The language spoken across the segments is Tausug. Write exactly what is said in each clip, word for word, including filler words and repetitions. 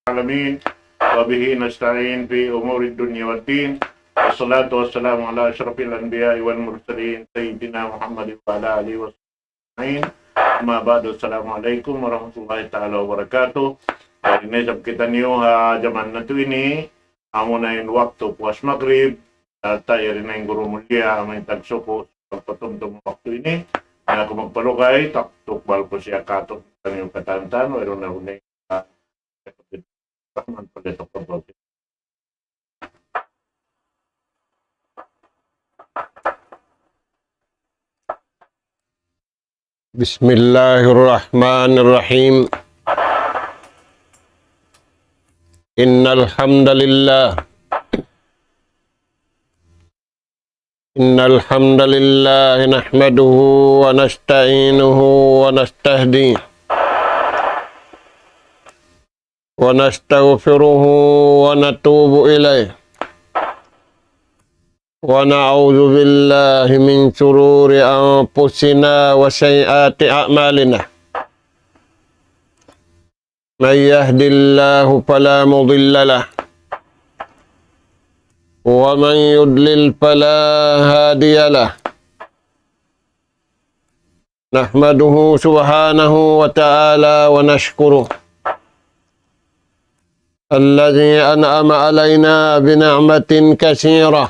العالمين، وبه نستعين في أمور الدنيا والدين، والصلاة والسلام على أشرف الأنبياء والمرسلين سيدنا محمد وعلى آله وصحبه أجمعين. أما بعد، السلام عليكم ورحمة الله تعالى وبركاته. Yari na isab kitaniyu ha jaman natu' ini, amuna in waktu puas magrib, sarta' yari na in guru mulia, amu in tagsuku', pagpatumtum waktu ini, na aku magpalugay, tak-, tukbal ku siya katu', kitaniyu katantan, wayruun na hunay, ah, Rahman, pwede tukbal ku. بسم الله الرحمن الرحيم. إن الحمد لله، إن الحمد لله نحمده ونستعينه ونستهديه ونستغفره ونتوب إليه، ونعوذ بالله من شرور أنفسنا وسيئات أعمالنا. من يهد الله فلا مضل له، ومن يضلل فلا هادي له. نحمده سبحانه وتعالى ونشكره الذي أنعم علينا بنعمة كثيرة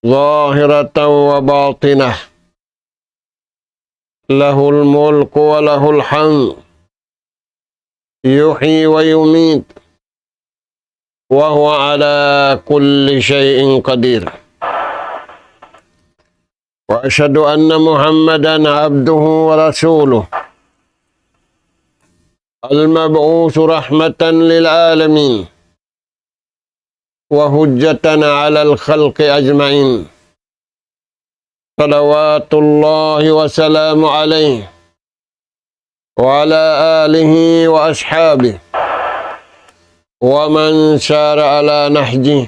ظاهرة وباطنة، له الملك وله الحمد، يحيي ويميت، وهو على كل شيء قدير. وأشهد أن محمدا عبده ورسوله، المبعوث رحمة للعالمين وحجة على الخلق أجمعين، صلوات الله وسلامه عليه وعلى آله وأصحابه ومن سار على نهجه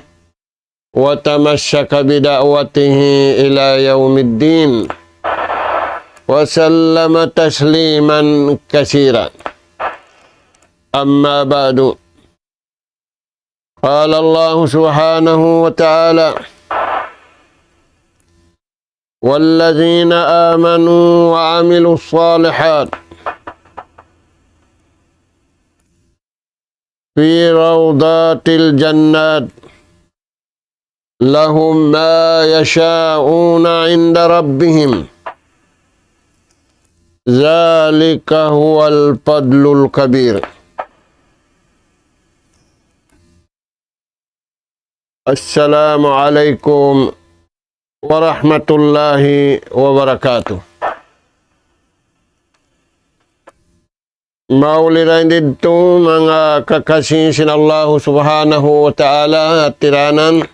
وتمسك بدعوته إلى يوم الدين، وسلم تسليما كثيرا. أما بعد، قال الله سبحانه وتعالى: والذين آمنوا وعملوا الصالحات في روضات الجنات، لهم ما يشاءون عند ربهم، ذلك هو الفضل الكبير. السلام عليكم ورحمة الله وبركاته. Mauli dayn didtu manga kakasi sin Allahu Subhanahu wa Ta'ala, hatiranan.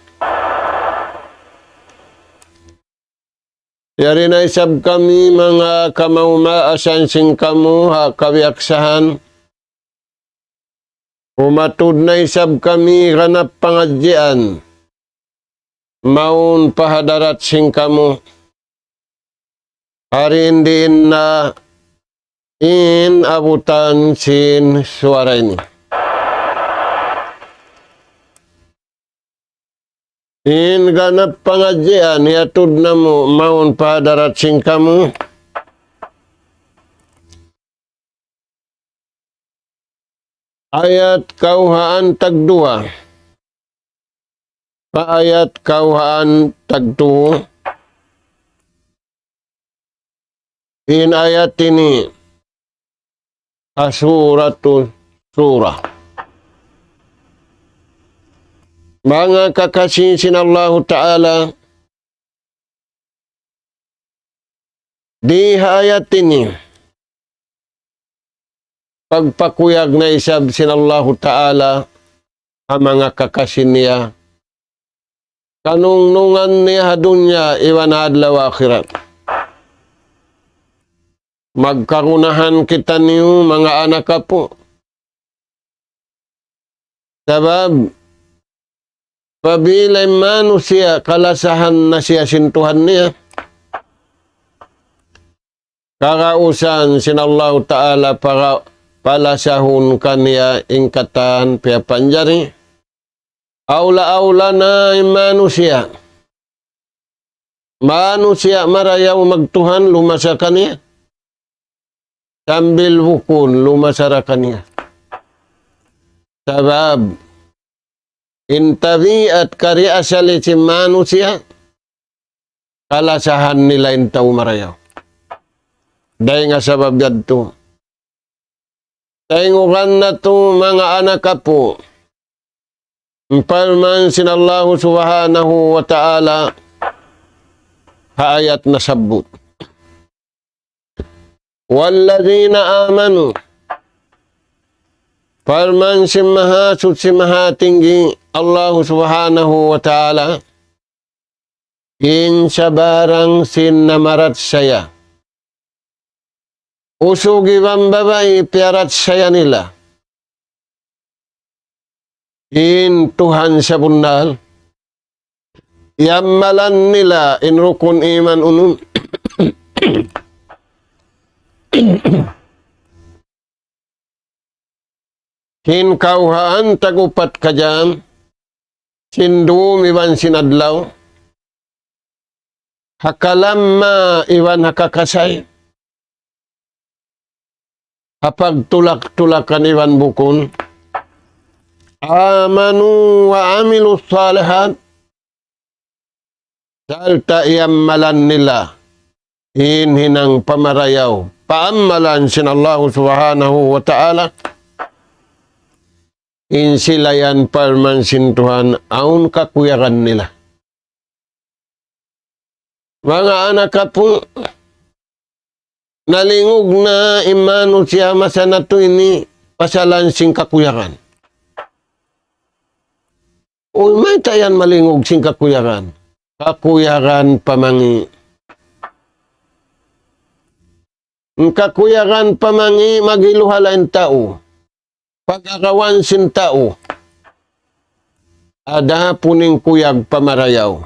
Yari na isab kami manga kamaas-maasan sin kamu ha kabiyaksahan. Umatud na isab kami ganap pangadjian mawn pa hadarat sin kamu. Hari in diin na in abutan sin suwara ini. In ganap pangadjian hiyatud namu' mawn pa hadarat sin kamu. Ayat kawhaan tagduwa. Pa ayat kawhaan tagtū. In ayat ini ha Suratu Shura. Manga kakasi sin Allahu Ta'ala, di ha ayat ini, pagpakuyag na isab sin Allahu Ta'ala ha manga kakasi niya, kanungnungan niya ha dunya iban ha adlaw akhirat. Magkagunahan kitaniyu manga anak apu'. Sabab, apabila in manusiya' kalasahan na siya sin Tuhan niya, kagausan sin Allahu Ta'ala para palasahun kaniya in katan piyapanjari. Awla-awla na in manusiya'. Manusiya' marayaw magtuhan lumasa kaniya. Sambil bukun lumasa da kaniya. Sabab, in tabiat kari asal sin manusiya', kalasahan nila in tau marayaw. Dayn ha sabab yadtu. Tayngugan natu' manga anak apu'. Parman sin Allahu Subhanahu wa Ta'ala ha ayat nasabbut. وَالَّذِينَ آمَنُوا. Parman sin Mahasuchi Mahatinggi Allahu Subhanahu wa Ta'ala, in sabarang sin namarachaya. Usug iban babai piyarachaya nila in Tuhan sabunnal. Iyammalan nila in rukun iman unum. Sin kawhaan tag-upat kajam, sin dum iban sin adlaw, ha kalamma iban ha kakasay, ha pagtulak-tulakan iban bukun. آمَنُوا وَعَمِلُوا الصَّالِحَاتِ. Sarta' iyammalan nila in hinang pamarayaw, paammalan sin Allahu Subhanahu wa Ta'ala, in sila yan parman sin Tuhan awn kakuyagan nila. Manga anak apu', nalingug na in manusiya' masa natu' ini pasalan sin kakuyagan. Uy, mayta' yan malingug sin kakuyagan? Kakuyagan pamangi'. In kakuyagan pamangi' maghiluhala' in tau. Pag-agawan sin tau. Adapun in kuyag pamarayaw,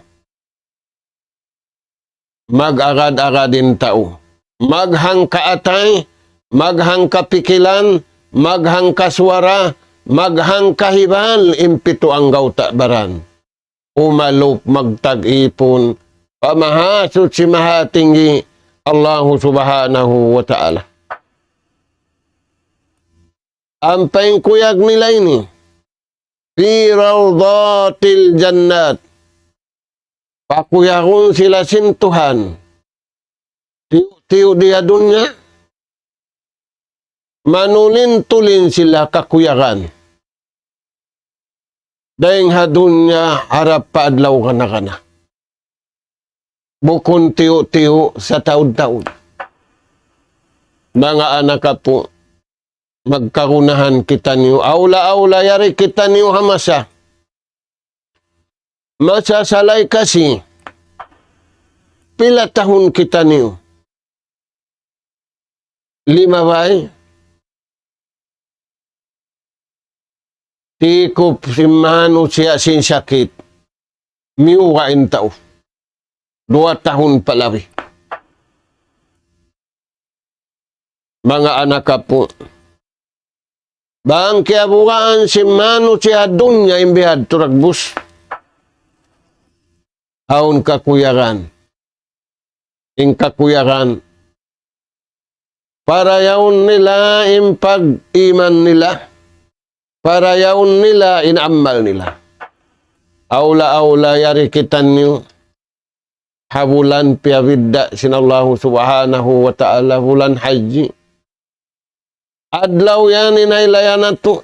mag-agad-agad in tau. Maghangka atay, maghangka pikilan, maghangka suwara, maghangka hibal in pitu anggawta' baran. Umalup magtag-ipun pa Mahasuchi Mahatinggi Allahu Subhanahu wa Ta'ala. Ampa in kuyag nila ini, في روضات الجنات. Pakuyagun sila sin Tuhan. Tiyu'-tiyu' di ha dunya, manulin-tulin sila kakuyagan. Dayng ha dunya harap pa adlaw kana-kana. Bukun tiyu'-tiyu' sataud-taud. Manga anak apu', magkagunahan kitaniyu. Awla-awla yari kitaniyu ha masa. Masa salay kasi. Pila tahun kitaniyu? Limabay. Tikup sin manusiya' sin sakit. Miyuga' in tau. Duwa tahun pa labi. Manga anak apu'. Bang kiyabugaan sin manusiya' ha dunya in bihadtu dagbus. Awn kakuyagan. In kakuyagan. Parayawun nila in pag-iman nila. Parayawun nila in amal nila. Awla-awla yari kitaniyu. Ha bulan piyabidda' sin Allahu Subhanahu wa Ta'ala, bulan Hajji. Adlaw yan in haylayan natu'.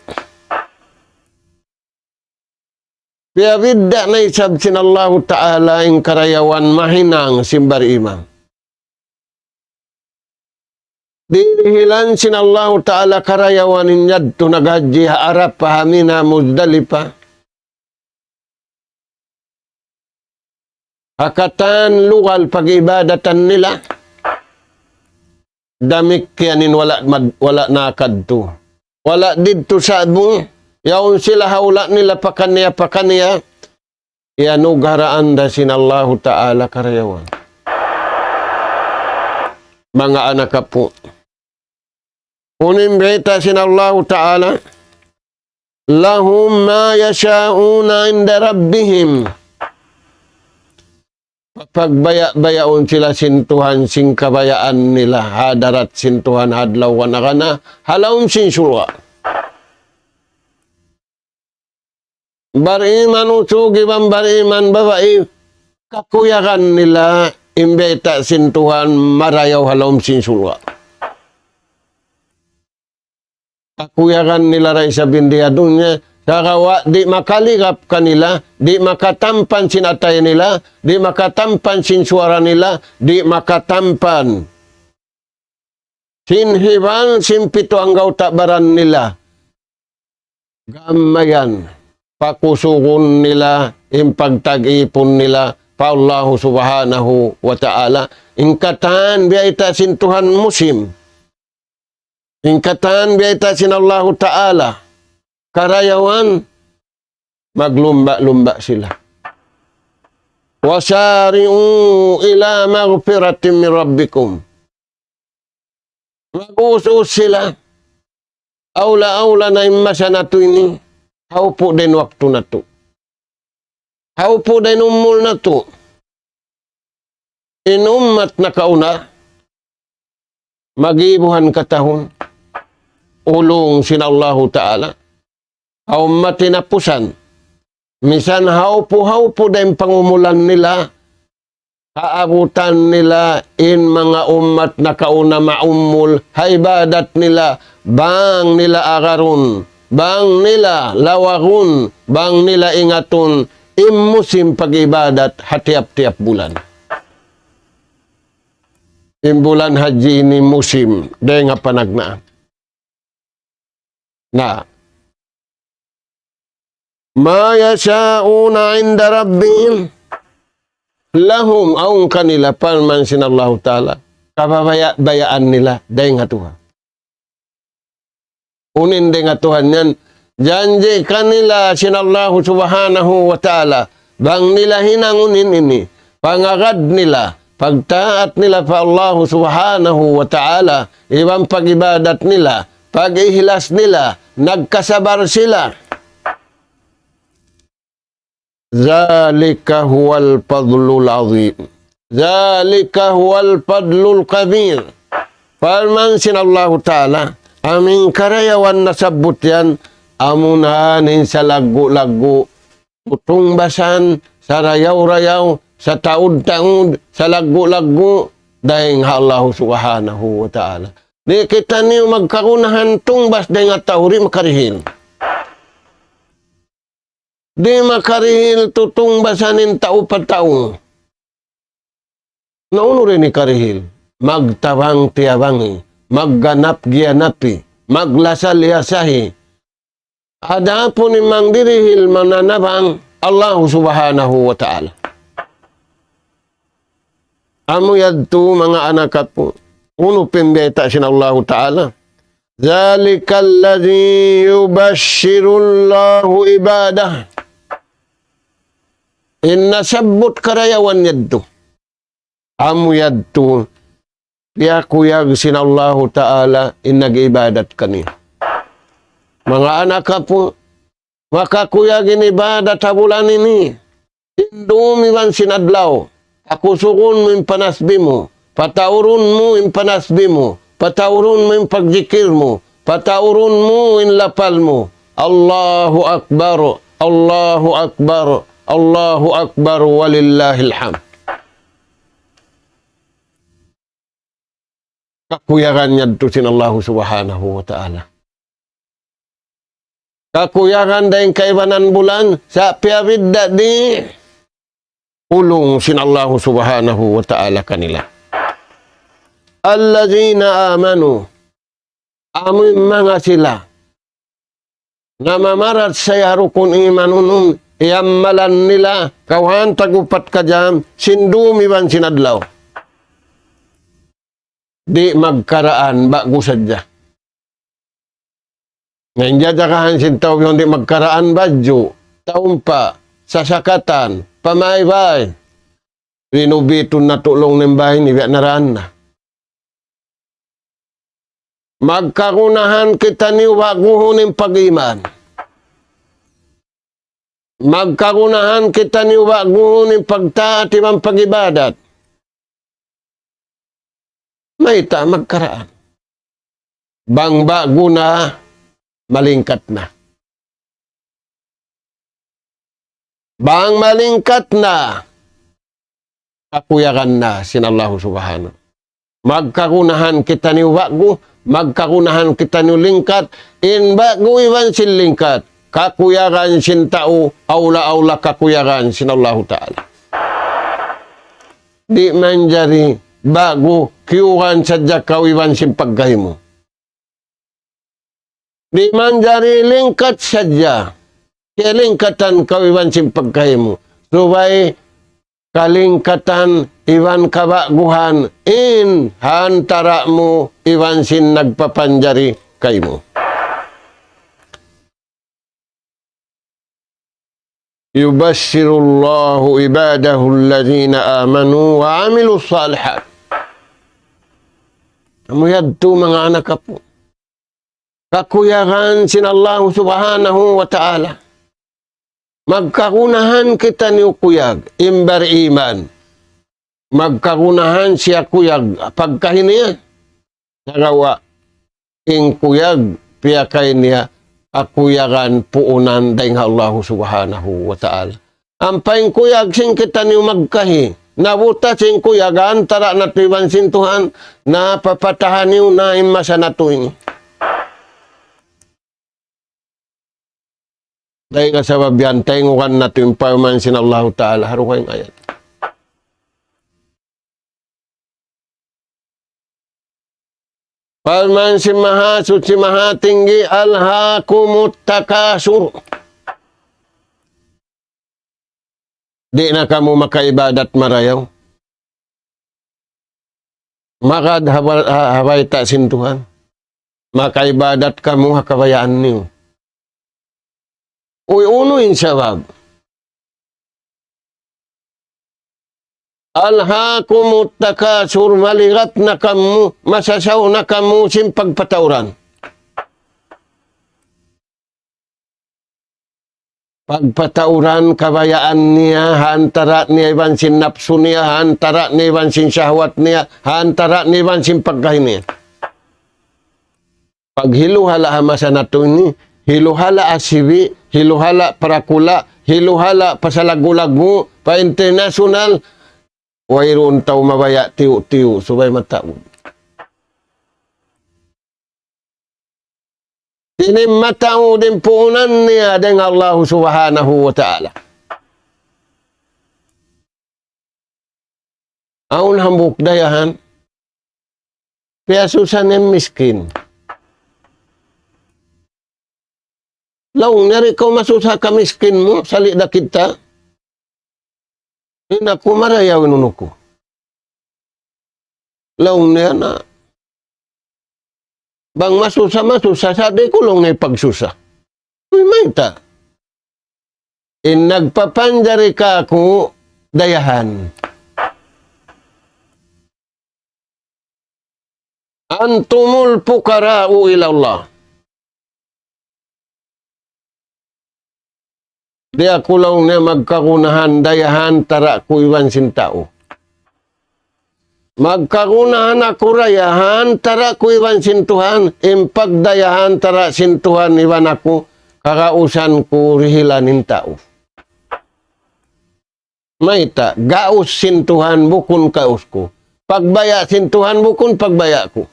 Piyabidda' na isab sin Allahu Ta'ala in karayawan mahinang sin bariman. Dirihilan sin Allahu Ta'ala karayawan in yadtu naghajji ha Arafah, ha Mina, Muzdalifa. Ha katan lugal pag-ibadatan nila. Damikkiyan in wala' mad-, wala' nakadtu. Wala' didtu sa'bu, yaun sila ha hula' nila pakaniya-pakaniya, iyanugharaan da sin Allahu Ta'ala karayawan. Manga anak apu'. Unu in bayta' sin Allahu Ta'ala, لهم ما يشاءون عند ربهم. Pagbaya'-bayaun sila sin Tuhan, sin kabayaan nila, ha hadarat sin Tuhan, ha adlaw kana-kana, ha lawm sin surga'. Bariman usug iban bariman babai, kakuyagan nila in bayta' sin Tuhan marayaw ha lawm sin surga'. Kakuyagan nila da isab in di ha dunya, sagawa' di' makaligap kanila, di' makatampan sin atay nila, di' makatampan sin suwara nila, di' makatampan sin hibal sin pitu anggawta' baran nila. Gam mayan, pakusugun nila in pagtag-ipun nila pa Allahu Subhanahu wa Ta'ala. In katan biyayta' sin Tuhan musim. In katan biyayta' sin Allahu Ta'ala karayawan, maglumba'-lumba' sila. وسارعوا إلى مغفرة من ربكم. Mag-us-us sila. Awla-awla na in masa natu' ini. Hawpu' da in waktu natu'. Hawpu' da in umul natu'. In ummat nakauna, magibuhan katahun, ulung sin Allahu Ta'ala. Ha ummat hinapusan, misan hawpu'-hawpu' da in pangumulan nila, haabutan nila in manga ummat nakauna maumul ha ibadat nila, bang nila agarun, bang nila lawagun, bang nila ingatun, in musim pag-ibadat ha tiyap-tiyap bulan. In bulan haji ini musim dayn ha panagnaan. Na, ما يشاءون عند ربهم لهم, awn kanila, parman sin Allahu Ta'ala, kababaya'-bayaan nila dayn ha Tuhan. Unu in dayn ha Tuhan yan, janji' kanila sin Allahu Subhanahu wa Ta'ala, bang nila hinangun in ini, pangagad nila, pagtaat nila pa Allahu Subhanahu wa Ta'ala, iban pag-ibadat nila, pag-ihlas nila, nagkasabar sila. ذلك هو الفضل العظيم. ذلك هو الفضل الكبير. Parman sin Allahu Ta'ala, amu in karayawan nasabbut yan, amuna in salaggu'-laggu', tutungbasan, sarayaw-rayaw, sataud-taud, salaggu'-laggu', dayn ha Allahu Subhanahu wa Ta'ala. Di' kitaniyu magkagunahan tungbas dayn ha tau, di' makarihil. Di' makarihil tutungbasan in tau pa tau. Na unu da in karihil? Magtabang-tiyabangi, magganap-giyanapi, maglasa-liyasahi. Adapun in mangdirihil mananabang, Allahu Subhanahu wa Ta'ala. Amu yadtu manga anak apu'. Unu pa in bayta' sin Allahu Ta'ala? ذلك الذي يبشر الله عباده. In nasabbut karayawan yadtu. Amu yadtu, piyakuyag sin Allahu Ta'ala in nag-ibadat kaniya. Manga anak apu', makakuyag in ibadat ha bulan ini. Sin dum iban sin adlaw, pakusugun mu in panasbih mu, pataurun mu in panasbih mu, pataurun mu in pagjikil mu, pataurun mu in lapal mu. Allahu Akbar, Allahu Akbar, Allahu Akbar, walillahil hamd. Kakuyagan yadtu sin Allahu Subhanahu wa Ta'ala. Kakuyagan dayn kaibanan bulan, sa' piyabidda' di' ulung sin Allahu Subhanahu wa Ta'ala kanila. الذين آمنوا. Amu in manga sila namamarat sa ha rukun iman unum, iyammalan nila, kawhaan tag-upat ka jam, sin dum iban sin adlaw. Di' magkaraan, ba'gu sadja. Na in jajagahan sin tau bihaun di' magkaraan, badju', taumpa', sasakatan, pamaybay. Rinubitun na tuud in bāy niya, biya' na raan na. Magkagunahan kitaniyu ba'guhun in pag-iman. Magkagunahan kitaniyu ba'guhun in pagtaat iban pag-ibadat. Mayta' magkaraan? Bang ba'gu na, malingkat na. Bang malingkat na, kakuyagan na sin Allahu Subhanahu. Magkagunahan kitaniyu ba'gu, magkagunahan kitaniyu lingkat, in ba'gu iban sin lingkat, kakuyagan sin tau, awla-awla kakuyagan sin Allahu Ta'ala. Di' manjari ba'gu kiyugan sadja kaw iban sin pagkahi mu. Di' manjari lingkat sadja. Kiyalingkatan kaw iban sin pagkahi mu. Subay kalingkatan iban kaba'guhan in ha antara' mu iban sin nagpapanjari kaymu. يبشر الله عباده الذين آمنوا وعملوا الصالحات. Amu yadtu manga anak apu'. Kakuyagan sin Allahu Subhanahu wa Ta'ala. Magkagunahan kitaniyu kuyag, in bariman. Magkagunahan siya kuyag, pagkahi niya. Sagawa', in kuyag, piyakay niya, kakuyagan puunan dayn ha Allahu Subhanahu wa Ta'ala. Ampa in kuyag sin kitaniyu magkahi, nabutas in kuyag, antara' natu' iban sin Tuhan, napapatahan niyu na in masa natu' ini. Dayn ha sabab yan, tayngugan natu' in parman sin Allahu Ta'ala, ha dugaing ayat. Parman sin Mahasuchi Mahatinggi, ألهاكم التكاثر. Di' na kamu makaibadat marayaw. Magad ha ba-, ha, ha bayta' sin Tuhan. Makaibadat kamu ha kabayaan niyu. Uy, unu in sabab? ألهاكم التكاثر, maligat na kamu, masasaw na kamu sin pagpatauran. Pagpatauran kabayaan niya, ha antara' niya iban sin napsu niya, ha antara' niya iban sin shahwat niya, ha antara' niya iban sin pagkahi niya. Paghiluhala' ha masa natu' ini, hiluhala' asibi', hiluhala' parakula', hiluhala' pasalaggu'-laggu', pa international, wayruun tau mabaya' tiyu'-tiyu', subay mataud. Ini mataud in puunan niya dayn ha Allahu Subhanahu wa Ta'ala. Awn hambuuk dayahan, piyasusa niya in miskin. Laung niya, "Di' kaw masusa ha kamiskin mu, sali' da kita. In aku marayaw in unu ku." Laung niya na, "Bang masusa, masusa, sa' di' ku laung niya pagsusa." Uy, mayta'? In nagpapanjari kāku' dayahan. أنتم الفقراء إلى الله. Di' aku laung niya magkagunahan dayahan antara' ku iban sin tau. Magkagunahan aku dayahan antara' ku iban sin Tuhan, in pagdayahan antara' sin Tuhan iban aku, kagausan ku dihilan in tau. Mayta', gaus sin Tuhan bukun gaus ku. Pagbaya' sin Tuhan bukun pagbaya' ku.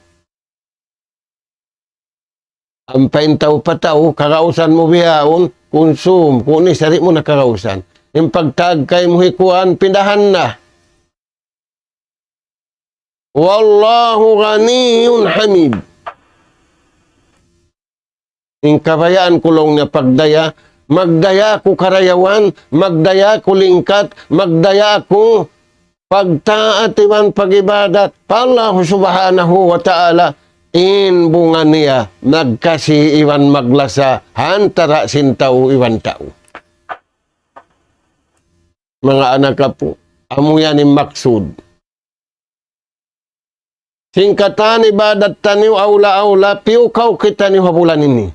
Ampa in tau pa tau, kagausan mu bihaun, kunsum, kunu' sari' mu na kagausan. In pagtagkay mu hi kuwan, pindahan na. والله غني حميد. In kabayaan ku laung niya pagdaya, magdaya aku karayawan, magdaya aku lingkat, magdaya aku pagtaat iban pag-ibadat pa Allah Subhanahu wa Ta'ala, in bunga niya magkasi iban maglasa antara' sin tau iban tau. Manga anak apu', amu yan in maksud. Sin katan ibadat taniyu awla-awla, piyukaw kitaniyu ha bulan ini.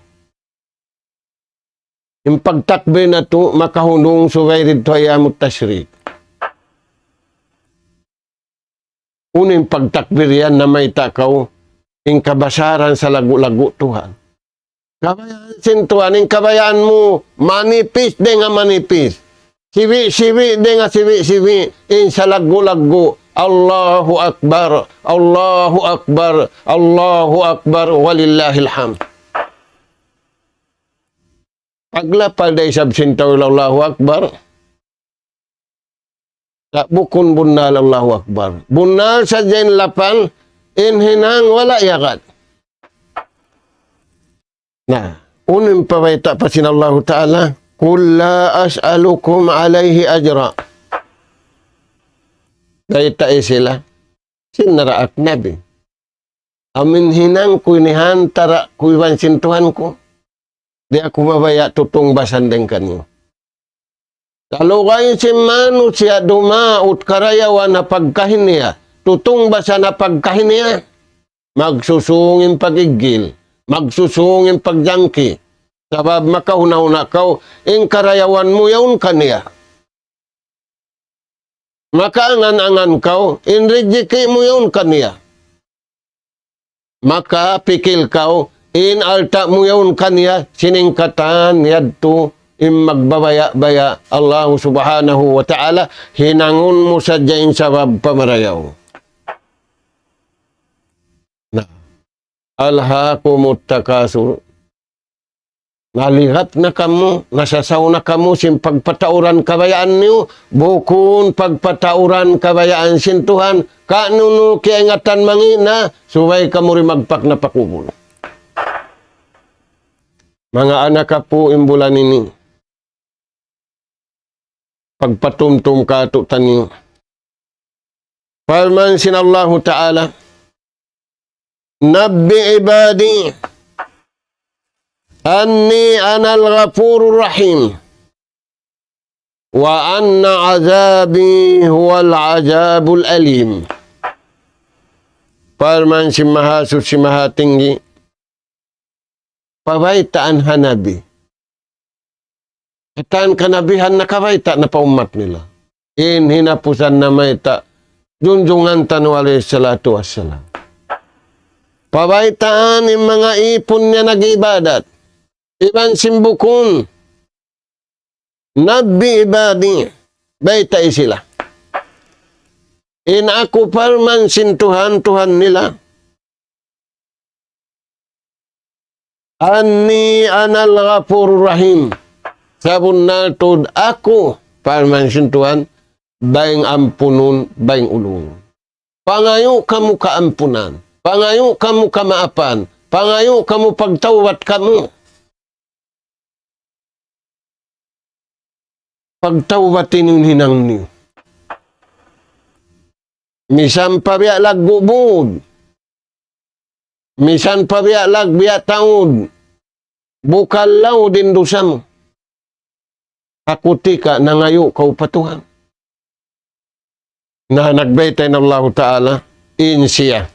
In pagtakbir natu' makahundung subay didtu ayyamut tashrik. Unu in pagtakbir yan, namayta' kaw, in kabasaran salaggu'-laggu' Tuhan. Kabayaan sin Tuhan, in kabayaan mu, manipis dayn ha manipis. Sibi'-sibi' dayn ha sibi'-sibi', in salaggu'-laggu'. Allahu Akbar, Allahu Akbar, Allahu Akbar, walillahil hamd. Paglapal da isab sin tau Allahu Akbar. Sa' bukun bunnal Allahu Akbar. Bunnal sadja in lapal, in hinang wala' yagad. Na, unu in pabayta' pa sin Allahu Ta'ala, قل لا أسألكم عليه أجرا. Baytai sila, sin naraak Nabi. Amu in hinang ku ini hantara' ku iban sin Tuhan ku. Di' aku mabaya' tutungbasan dayn kaniyu. Talugay sin manusiya' dumaut karayawan ha pagkahi niya, tutungbasan ha pagkahi niya. Magsusung in pag-iggil, magsusung in pagjangki. Sabab makahuna-huna kaw, in karayawan mu yaun kaniya. Makaangan-angan kaw, in rijiki' mu yaun kaniya. Makapikil kaw, in alta' mu yaun kaniya, sin katan yadtu, in magbabaya'-baya' Allahu Subhanahu wa Ta'ala, hinangun mu sadja in sabab pamarayaw. Na, ألهاكم التكاثر. Naligat na kamu, nasasaw na kamu sin pagpatauran kabayaan niyu, bukun pagpatauran kabayaan sin Tuhan, kanunu kiyaingatan mangi' na, subay kamu rimagpak na pa kubul. Manga anak apu' in bulan ini. Pagpatumtum kātu'niyu. Parman sin Allahu Ta'ala, نبئ عبادي أني أنا الغفور الرحيم وأن عذابي هو العذاب الأليم. Parman sin Mahasuchi Mahatinggi, pabaytaan ha Nabi. Katan kanabihan nakabayta' na pa ummat nila. In hinapusan namayta', junjungan taniyu alayhi salatu wassalam. Pabaytaan in manga ipun niya nag-ibadat. Iban sin bukun. نبئ عبادي. Baytai sila. In aku parman sin Tuhan, Tuhan nila. أني أنا الغفور الرحيم. Sabunnal tuud aku, parman sin Tuhan, bayng ampunun, bayng ulung. Pangayu' kamu kaampunan, pangayu' kamu kamaapan, pangayu' kamu pagtawbat kamu. Pagtawbat niyu in hinang niyu. Misan pa biya' laggu' bud. Misan pa biya' lag-, biya' taud. Bukal laud in dusa mu. Aku tika nangayu' kaw pa Tuhan. Na nagbayta' in Allahu Ta'ala, in siya.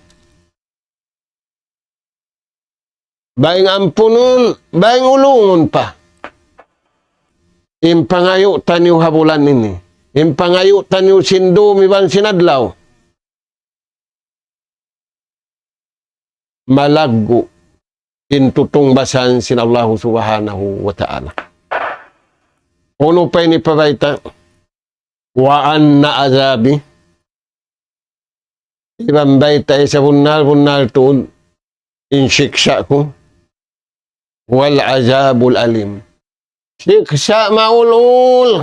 Bayng ampunun, bayng ulungun pa. In pangayu' taniyu ha bulan ini. In pangayu' taniyu sin dum iban sin adlaw. Malaggu' in tutungbasan sin Allahu Subhanahu wa Ta'ala. Unu pa ini pabayta'? وأن عذابي. Iban baytai sabunnal-bunnal tuud in siksa' ku. هو العذاب الأليم. Siksa' maul-ul.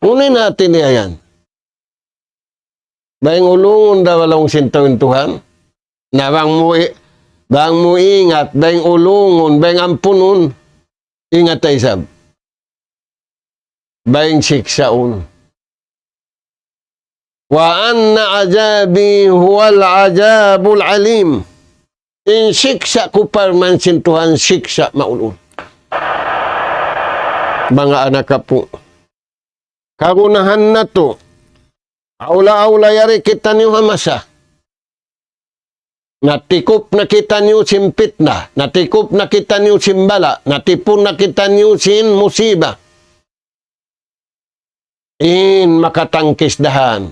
Unu in hati niya yan? Bayng ulungun da laung sin tau in Tuhan. Na bang mu i-, bang mu ingat, bayng ulungun, bayng ampunun. Ingat ta isab. Bayng siksaun. وأن عذابي هو العذاب الأليم. In siksa' ku parman sin Tuhan, siksa' maul-ul. Manga anak apu'. Kagunahan natu'. Awla-awla yari kitaniyu ha masa. Natikup na kitaniyu sin pitna, natikup na kitaniyu sin bala, natipun na kitaniyu sin musiba. In makatangkis dahan.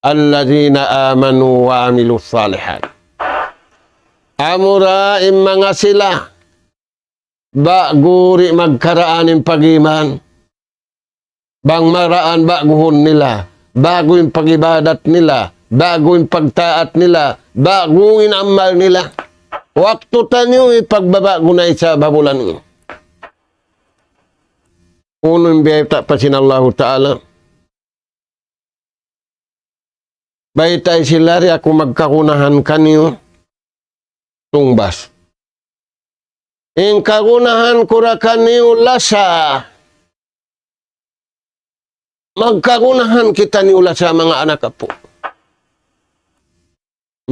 الذين آمنوا وعملوا الصالحات. Amura in manga sila, ba'gu di' magkaraan in pag-iman. Bang maraan ba'guhun nila, ba'gu in pag-ibadat nila, ba'gu in pagtaat nila, ba'gu in amal nila. Waktu taniyu ipagbaba'gu na isab ha bulan ini. Unu in biyayta' pa sin Allahu Ta'ala. Baytai sila di' aku magkagunahan kaniyu tungbas. In kagunahan ku da kaniyu lasa. Magkagunahan kitaniyu lasa manga anak apu'.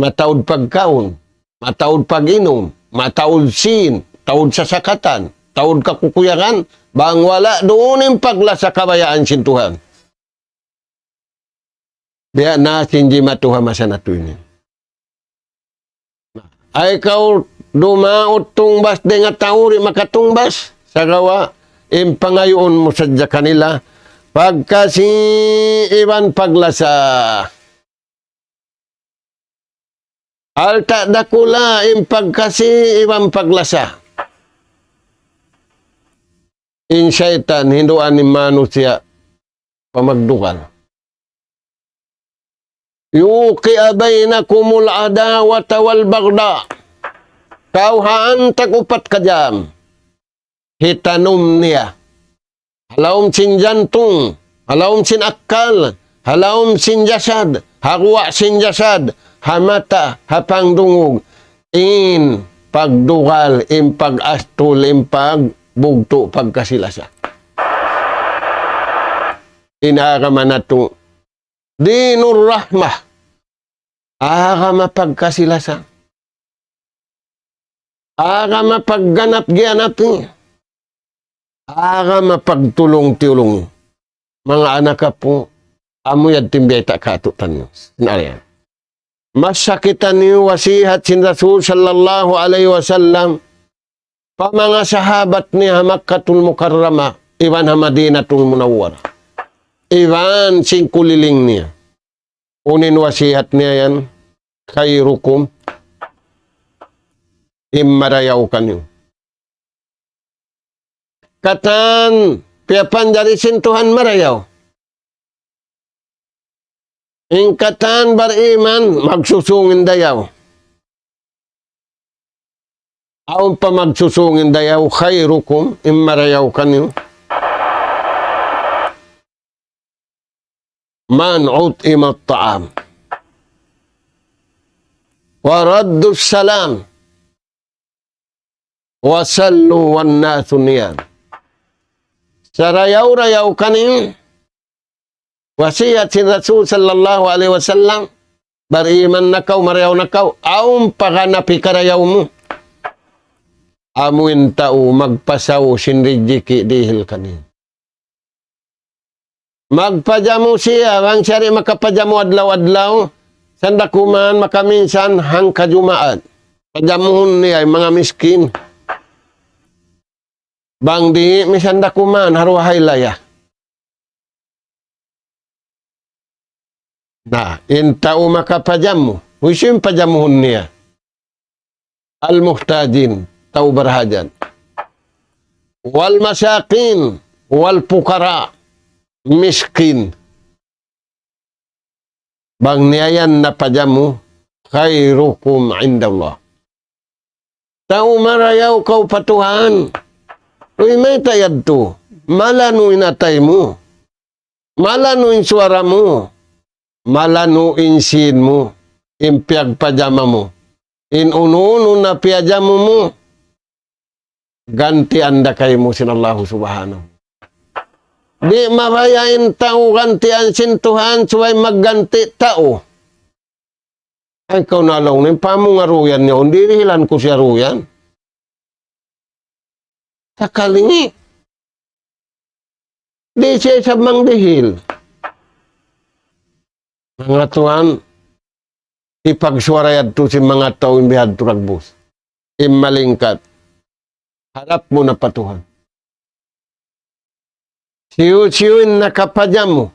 Mataud pagkaun, mataud pag-inum, mataud sin, taud sasakatan, taud kakukuyagan, bang wala' duun in paglasa kabayaan sin Tuhan. Biya' na sin jimatu ha masa natu' ini. Ay kaw dumaut tungbas dayn ha tau di' makatungbas, sagawa' in pangayuun mu sadja kanila, pagkasi iban paglasa. Alta' dakula' in pagkasi iban paglasa. In saytan hinduan in manusiya' pa magdugal. يوقع بينكم العداوة والبغضاء. Kawhaan tag upat ka jam. Hitanum niya. Ha lawm sin jantung, ha lawm sin akkal, ha lawm sin jasad, ha guwa' sin jasad, ha mata, ha pangdungug, in pagdugal, in pag-astul, in pagbugtu', pagkasi-lasa. In agama natu', dinur rahmah. Agama pagkasi-lasa. Agama pagganap-giyanap. Agama pagtulung-tiyulung. Manga anak apu', amu yadtu in biyayta' kātu'niyu. Nariyan. Masa kitaniyu wasihat sin Rasul sallallahu alayhi wasallam pa manga sahabat niya ha Makkatul Mukarramah, iban ha Madinatul Munawwarah, iban sin kuliling niya. Unu in wasihat niya yan, خيركم, in marayaw kaniyu. Katan, piyapanjari sin Tuhan marayaw. In katan bariman, magsusung in dayaw. Awn pa magsusung in dayaw, خيركم, in marayaw kaniyu. من أطعم الطعام ورد السلام وصلوا والناس نيام. Sarayaw-rayaw kaniyu, wasihat sin Rasul sallallahu alayhi wasallam, bariman na kaw, marayaw na kaw, awn pa ganap hikarayaw mu. Amu in tau magpasaw sin rijiki' dihil kaniya. Magpajamu siya, bang siya di' makapajamu adlaw-adlaw, misan da kuman makaminsan hangka Jumaat. Pajamuhun niya in manga miskin. Bang di', misan da kuman ha duwa haylaya. Na, in tau makapajamu, hisiyu in pajamuhun niya? المحتاجين, tau barhajat. والمساكين والفقراء, miskin. Bang niya yan napajamu, خيركم عند الله. Tau marayaw kaw pa Tuhan. Uy, mayta' yadtu? Malanu' in atay mu. Malanu' in suwara mu. Malanu' in sīn mu. In piyagpajama mu. In unu-unu na piyajamu mu. Gantian da kaymu sin Allahu Subhanahu. Di' mabaya' in tau gantian sin Tuhan, subay magganti' tau. Ay, kaw na laung niya, in pa mu nga ruyan niya, undi dihilan ku siya ruyan. Sakali, di' siya isab mangdihil. Manga tuwan, Hipagsuwara yadtu sin manga tau in bihadtu dagbus. In malingkat. Harap mu na pa Tuhan. Hisiyu-siyu in nakapajamu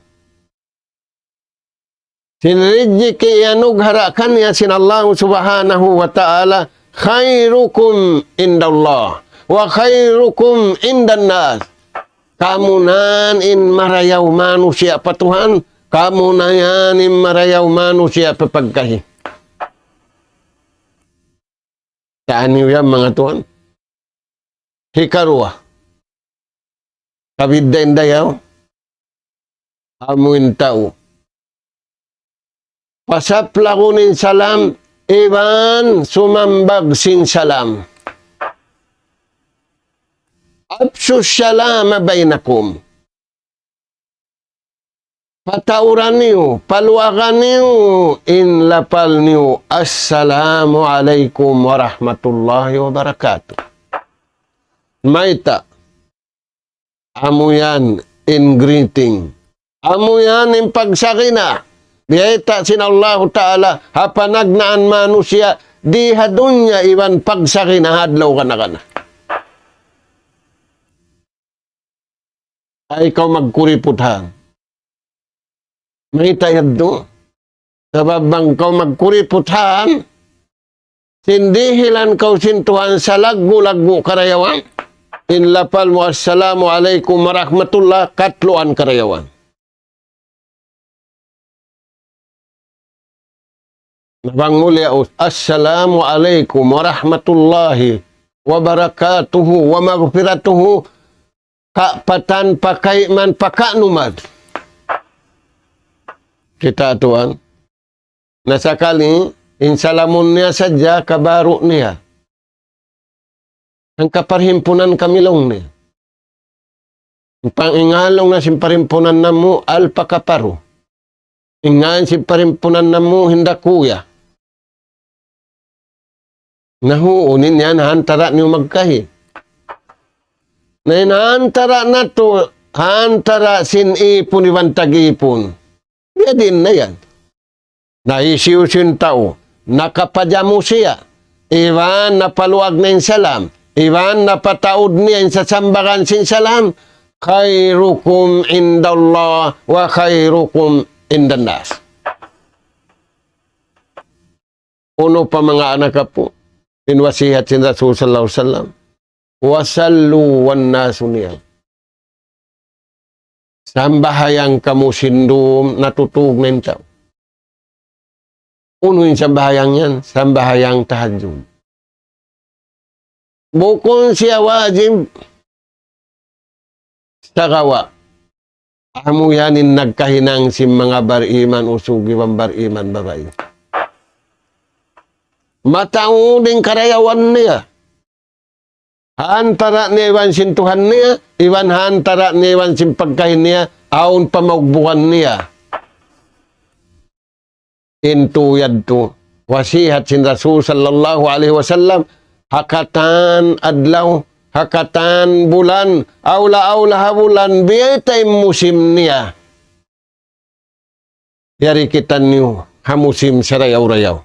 sin rijiki iyanugara' kaniya sin Allah Subhanahu wa Ta'ala, خيركم عند الله وخيركم عند الناس. Kamu na yan in marayaw manusiya' pa Tuhan, kamu na yan in marayaw manusiya' pa pagkahi. Ta'an niyu yan, manga tuwan. Hikaruwa. Kabidda' in dayaw. Amu in tau pasaplagun in salam, iban sumambag sin salam. أفشوا السلام بينكم. Patauran niyu, paluagan niyu in lapal niyu, "Assalamu alaykum warahmatullahi wabarakatuh." Mayta'? Amu yan in greeting. Amu yan in pagsagina. Biyayta' sin Allahu Ta'ala ha panagnaan manusiya' di ha dunya iban pagsagina ha adlaw kana-kana. Ay kaw magkuriput han. Mayta' yadtu? Sabab bang kaw magkuriput han, sin dihilan kaw sin Tuhan salaggu'-laggu' karayawan, in lapal mu, "Assalamu alaykum warahmatullah," katluan karayawan. Na bang mu liyaus, "Assalamu alaykum warahmatullahi wabarakatuhu wa maghfiratuhu," kapatan, pakaiman, pakanuman. Kita' tuwan. Na sakali, in salamun niya sadja kabaru' niya. Hangka parhimpunan kami laung niya. Pang-, in ngan laung niya sin parhimpunan namu' alpa kaparu. In ngan sin parhimpunan namu' hinda kuya. Na huun in yan ha antara' niyu magkahi. Na in ha antara' natu', ha antara' sin ipun iban tag-ipun. Biyadiin na yan. Na hisiyu sin tau nakapajamu siya, iban napaluag niya in salam, iban napataud niya in sasambagan sin salam, "خيركم عند الله وخيركم عند الناس." Unu pa manga anak apu', in wasihat sin Rasul sallallahu alayhi wasallam, "وصلوا والناس نيام." Sambahayang kamu sin dum natutug na in tau. Unu in sambahayang yan? Sambahayang tahajjud. Bukun siya wajib, sagawa' amu yan in nagkahinang sin manga bariman usug iban bariman babai. Mataud in karayawan niya. Ha antara' niya iban sin Tuhan niya, iban ha antara' niya iban sin pagkahi niya, awn pamaugbugan niya. In tuyad tu, wasihat sin Rasul sallallahu alayhi wasallam, ha katan adlaw, ha katan bulan, awla-awla ha bulan, biyayta' in musim niya. Yari kitaniyu ha musim sarayaw-rayaw.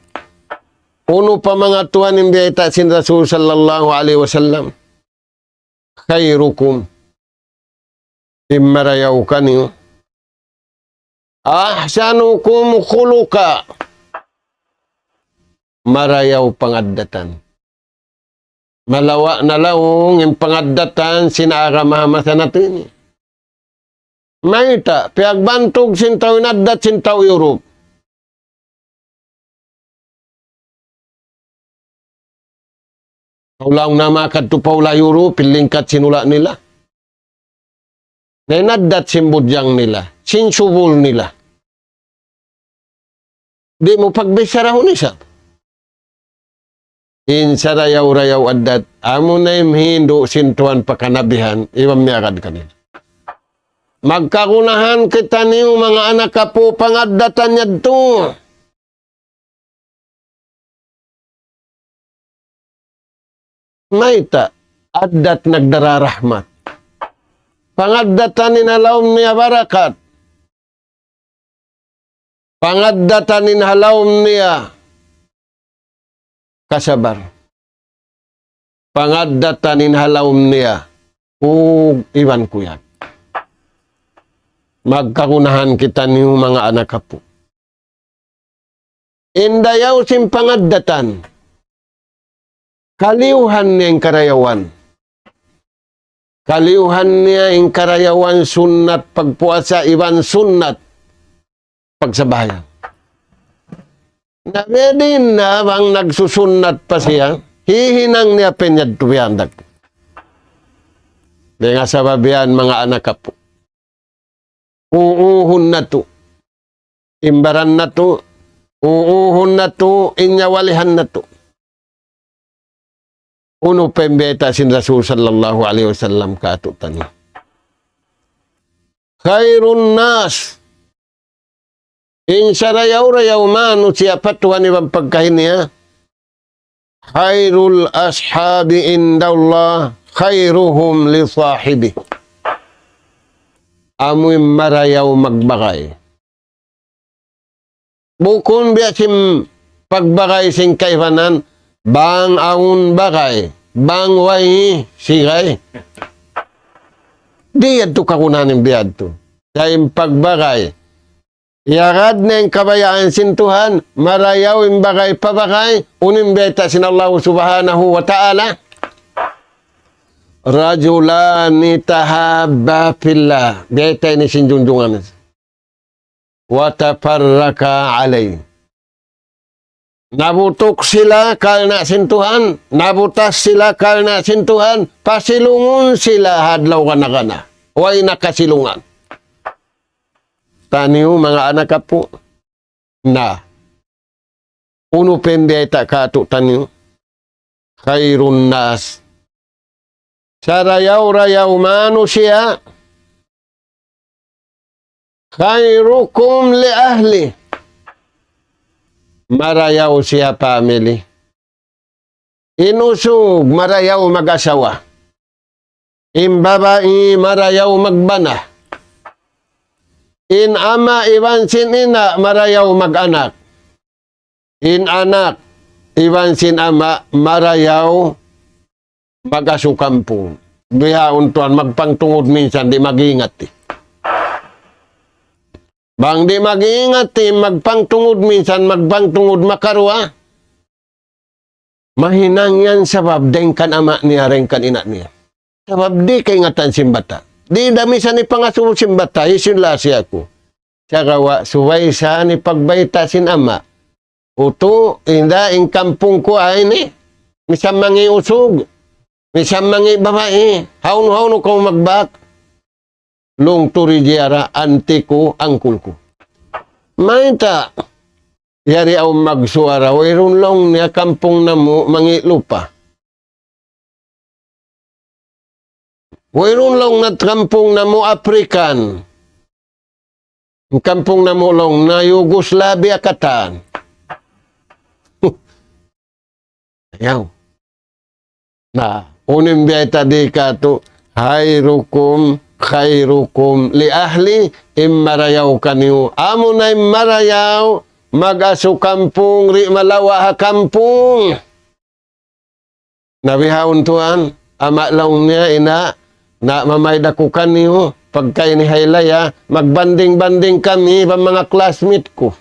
Unu pa manga tuwan in biyayta' sin Rasul sallallahu alayhi wasallam? "خيركم." In marayaw kaniyu. "أحسنكم خلقا." Marayaw pangaddatan. Malawa' na laung in pangaddatan sin agama masa natu' ini. Mayta', piyagbantug sin tau in addat sin tau Europe. Kaw laung na makadtu pa hula' Europe, in lingkat sin hula' nila. Na in addat sin budjang nila, sin subul nila. Di' mu pagbichara hun isab. In sarayaw-rayaw addat, amu na in hindu' sin Tuhan pa kanabihan, iban miyagad kanila. Magkagunahan kitaniyu manga anak apu' pangaddatan yadtu. Mayta', addat nagdara rahmat. Pangaddatan in ha lawm niya barakat. Pangaddatan in ha lawm niya kasabar. Pangaddatan in ha lawm niya, ug iban kuyag. Magkagunahan kitaniyu manga anak apu'. In dayaw sin pangaddatan, kaliyuhan niya in karayawan. Kaliyuhan niya in karayawan sunnat pagpuasa iban sunnat pagsambahayang. Na biya' diin na bang nagsusunnat pa siya, hihinang niya pa in yadtu biya' handak. Dayn ha sabab yan manga anak apu'. Uuhun natu'. In baran natu', uuhun natu', in nyawalihan natu'. Unu pa in bayta' sin Rasul sallallahu alayhi wasallam kātu'niyu. خير الناس. In sarayaw-rayaw manusiya' pa Tuhan iban pagkahi niya. خير الأصحاب عند الله خيرهم لصاحبه. Amu in marayaw magbagay. Bukun biya' sin pagbagay sin kaibanan, bang awn bagay, bang way sigay. Di' yadtu kagunahan in biya' yadtu. Sa' in pagbagay, iyagad na in kabayaan sin Tuhan, marayaw in bagay pa bagay, unu in bayta' sin Allah subhanahu wa ta'ala. رجلان تحابا في الله. Bayta' ini sin junjungan. وتفرقا عليه. Nabutuk sila karna' sin Tuhan, nabutas sila karna' sin Tuhan, pasilungun sila ha adlaw gana-gana. Way nakasilungan. Taniyu manga anak apu'. Na. Unu pa in bayta' kātu'niyu. خير الناس. Sarayaw-rayaw manusiya'. خيركم لأهله. Marayaw siya family. In usug marayaw mag-asawa. In babai marayaw magbana. In ama' iban sin ina' marayaw mag-anak. In anak iban sin ama' marayaw mag-asu kampung. Bihaun tuwan magpangtungud minsan di' mag-ingat, eh. Bang di' mag-ingat, eh, magpangtungud minsan, magpangtungud makaruwa. Mahinang yan sabab dayn kan ama' niya, dayn kan ina' niya. Sabab di' kaingatan sin bata'. Di' da misan hipangasubu sin bata', hisiyu in lasa aku. Sagawa' subay sa in pagbayta' sin ama'. Utu', inda in kampung ku ay ini. Misan mangi' usug. Misan mangi' babai. Hawnu-hawnu kaw magbak. Laung tu ri jiyara, auntie ku, uncle ku. Mayta', yari awn magsuwara, wayruun laung niya kampung namu' mangi' lupa. Wayruun laung niya kampung namu' African. Kampung namu' laung niya Yugoslavia katan. Ayaw. Na, unu in biya' ta di' katu', خيركم خيركم لأهله, in marayaw kaniyu. Amuna in marayaw, mag-asu kampung, di' malawa' ha kampung. Na bihaun tuwan, ama' laung niya, ina', na mamaid aku kaniyu, pagka ini haylaya, magbanding-banding kami, iban manga classmate ku.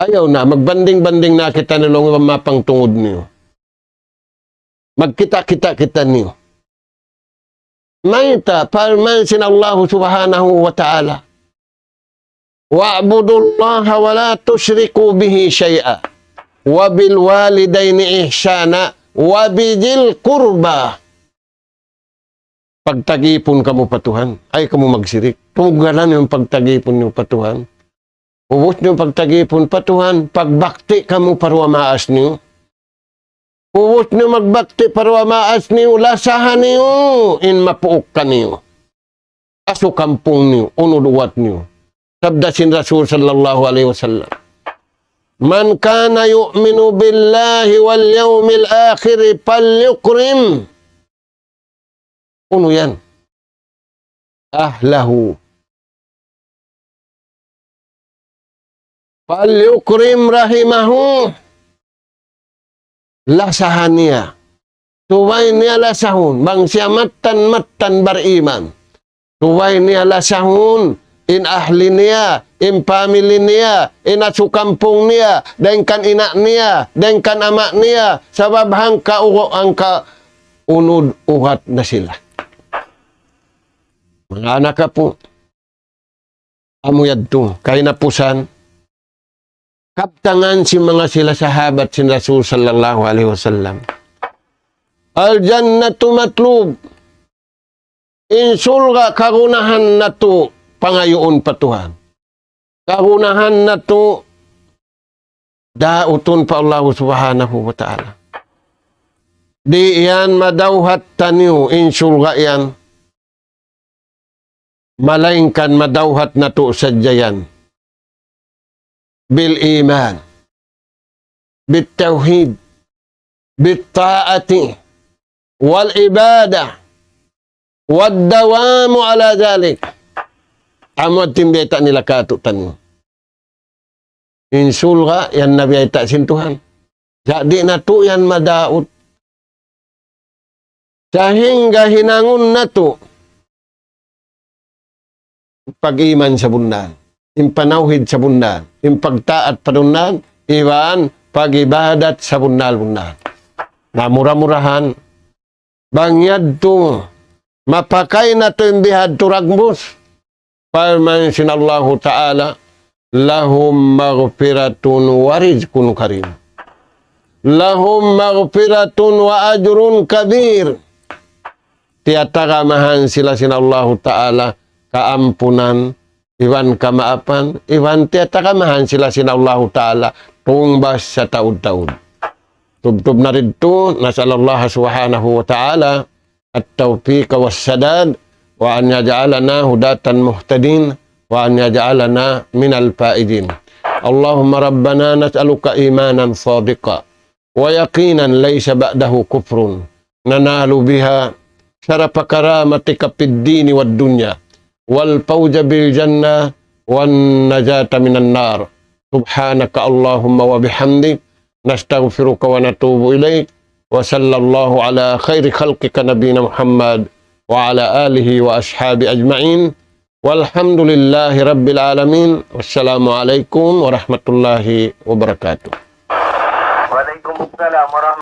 Ayaw na, magbanding-banding na kitaniyu laung iban manga pangtungud niyu. Magkita'-kita' kitaniyu. Mayta', parman sin Allahu subhanahu wa ta'ala. واعبدوا الله ولا تشركوا به شيئا وبالوالدين إحسانا وبذي القربى. Pagtag-ipun kamu pa Tuhan, ayaw kamu magsirik. Tunggalan niyu in pagtag-ipun niyu pa Tuhan. Ubus niyu pagtag-ipun pa Tuhan, pagbakti kamu pa duwa maas niyu. Ubus niyu magbakti pa duwa maas niyu, lasaha niyu in mapuuk kaniyu. Asu kampung niyu, unu duwat niyu. Sabda sin Rasul sallallahu alayhi wasallam, من كان يؤمن بالله واليوم الآخر فليكرم. Unu yan? أهله. فليكرم رحمه. Lasahan niya. Subay niya lasahun. Bang siya mattan-mattan bariman. Subay niya lasahun. In ahli niya, in family niya, in asu kampung niya, dayn kan ina' niya, dayn kan ama' niya, sabab hangka ugo, hangka unud uhat na sila. Manga anak apu, amu yadtu, kahinapusan, kabtangan sin manga sila sahabat sin Rasul sallallahu alayhi wasallam. الجنة مطلوب. In surga' kagunahan natu' pangayuun pa Tuhan. Kagunahan natu' dautun pa Allah Subhanahu wa Ta'ala. Di' yan madawhat taniyu in surga' yan. Malaingkan madawhat natu' sadja yan. بالإيمان. بالتوحيد. بالطاعة. والعبادة. والدوام على ذلك. Amu in biyayta' nila kātu'niyu. In surga', yan na biyayta' sin Tuhan. Sa' di' natu' yan madaut. Sahingga hinangun natu' pag-iman sabunnal, in panawhid sabunnal, in pagtaat sabunnal, iban pag-ibadat sabunnal-bunnal. Na mura-murahan, bang yadtu, mapakay natu' in bihadtu dagbus, parman sin Allahu Ta'ala, لهم مغفرة ورزق كريم. لهم مغفرة وأجر كبير. Tiyatagamahan sila sin Allahu Ta'ala kaampunan, iban kamaapan, iban tiyatagamahan sila sin Allahu Ta'ala tungbas sataud-taud. Tubtub na didtu, نسأل الله سبحانه وتعالى التوفيق والسداد، وأن يجعلنا هداة مهتدين، وأن يجعلنا من الفائزين. اللهم ربنا نسألك إيمانا صادقا، ويقينا ليس بعده كفر، ننال بها شرف كرامتك في الدين والدنيا، والفوز بالجنة، والنجاة من النار. سبحانك اللهم وبحمدك، نستغفرك ونتوب إليك. وصلى الله على خير خلقك نبينا محمد وعلى آله وأصحابه أجمعين. والحمد لله رب العالمين. والسلام عليكم ورحمة الله وبركاته. وعليكم السلام ورحمة